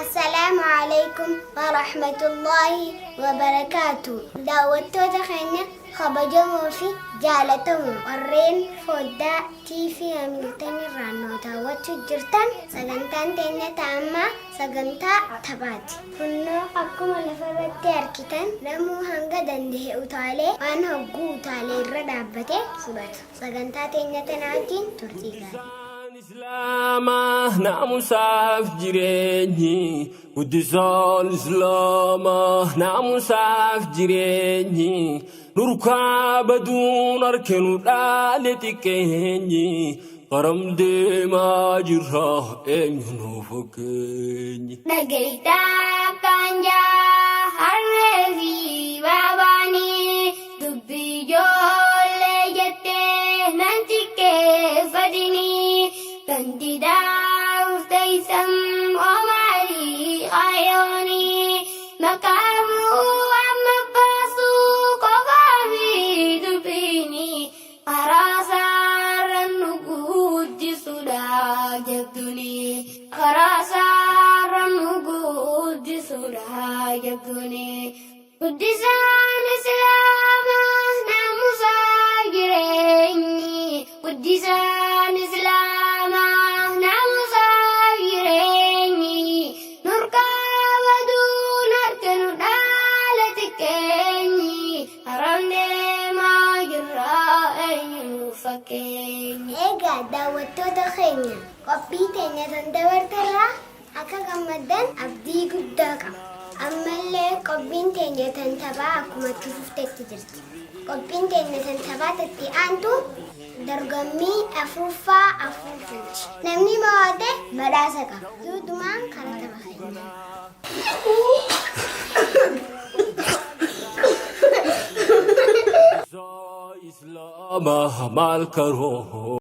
Assalaamu Aleeykum Warahmatullaahi Wabarakaatuh Daawwattoota keenya kabajamoo fi jaalatamoo warreen foddaa TV Hamilton irraa nu daawwachuu jirtan sagantaan teenya ta ammaa sagantaa taphaati. Kunnoo akkuma lafarratti arkitan namuu hanga dandahe utaalee waan hogguu utaale irra dhaabbate fudhata. Sagantaa teenya tana wajjiin turtii gaarii. Islaamaa naamusaaf jireenyi guddisaan Islaamaa naamusaaf jireenyi nurkaa baduun harkinu dhaale xiqqeenyi karam deemaa jirra eenyu nu fakkeenyi. Dhageettaa kan jaa harree fi baabaanii dubbii ijoollee jettee nan xiqqeeffatinii ganti daawuf teessam omaalii kayoonii maqaa bu'uu amma baasuu qofaa fi dubbiinii karaa saarran nu guddisuudha jabduunii karaa saarran nu guddisuudha jabduunii. Guddisaan Islaamaa naamusaa jireenyi. Guddisaan Islaamaa naamusaa jireenyi. Nurkaa baduun harkinu dhaala xiqqeenyi. Haram deemaa jirra eenyu nuuf fakkeenyi. Egaa daawwattoota keenya qophii teenya tan dabarterraa Akka gammaddan abdii guddaa qaba. Ammallee qophiin teenya tan taphaa akkuma itti fuftetti jirti. Qophiin teenya tan taphaa tatti aantu dorgommii afuuffaa afuufuuti. Namni mo'ate badhaasa qaba. Duudumaan karaa tapha keenyaa. Islaama maal karoo.